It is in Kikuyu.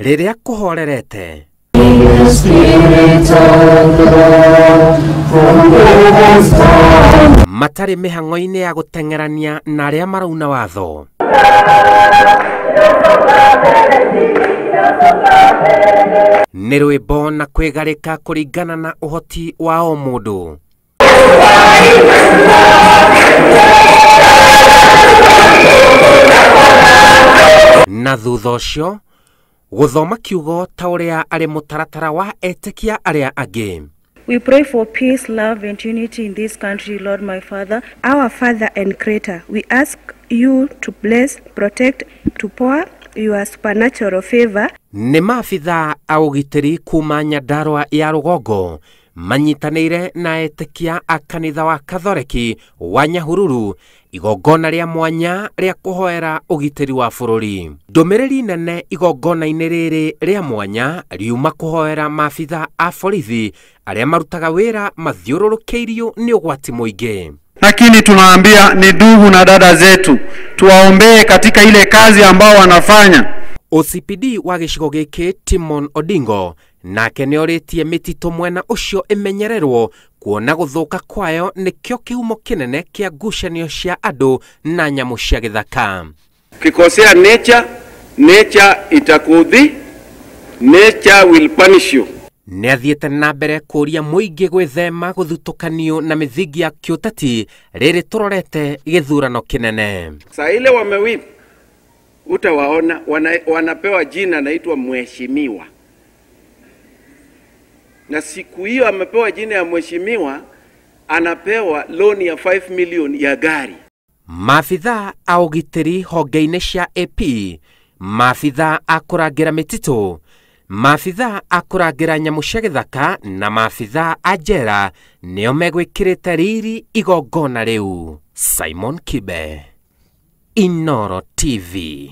Rĩrĩa kũhorerete matarĩ mĩhang'o-inĩ ya gũteng'erania na arĩa marauna watho. Nĩ rwĩmbo na kwĩgarĩka kũringana na ũhoti wa o mũndũ. Na thutha ũcio gũthoma kiugo ta ũrĩa arĩ mũtaratara wa etĩkia arĩa angĩ. We pray for peace, love, and unity in this country, Lord my Father. Our Father and Creator, we ask you to bless, protect, to pour your supernatural favor. Nĩ maabithaa a ũgitĩri kuma Nyandarua ya rũgongo manyitanĩire na etĩkia a kanitha wa Katholeki wa Nyahururu igongona rĩa mwanya rĩa kũhoera ũgitĩri wa bũrũri. Ndũmĩrĩri nene igongona-inĩ rĩrĩ rĩa mwanya riuma kũhoera maabithaa a borithi arĩa marutaga wĩra mathiũrũrũkĩirio nĩ ũgwati mũingĩ. Lakini tunaambia ni ndugu na dada zetu, tuwaombee katika ile kazi ambao wanafanya. OCPD wa gĩcigo gĩkĩ Timon Odingo nake nĩorĩtie mĩtitũ mwena ũcio ĩmenyererwo kuona gũthũka kwayo nĩkĩo kĩhumo kĩnene kĩa ngucanio cia andũ na nyamũ cia gĩthaka. Ukikosea nature, nature itakuudhi, nature will punish you. Nĩathiĩte na mbere kũũria mũingĩ gwĩthema gũthutũkanio na mĩthingi ya kĩũteti rĩrĩ tũrorete gĩthurano kĩnene. Saa ile wamewin utawaona wanapewa jina naitwa mheshimiwa. Na siku hiyo amepewa jina ya mheshimiwa, anapewa loan ya 5 million ya gari. Maabithaa a ũgitĩri honge-inĩ cia AP, maabithaa a kũrangĩra mĩtitũ, maabithaa a kũrangĩra nyamũ cia gĩthaka na maabithaa a njera nĩo megwĩkĩrĩte riri igongona rĩu. Simon Kibe, Inooro TV.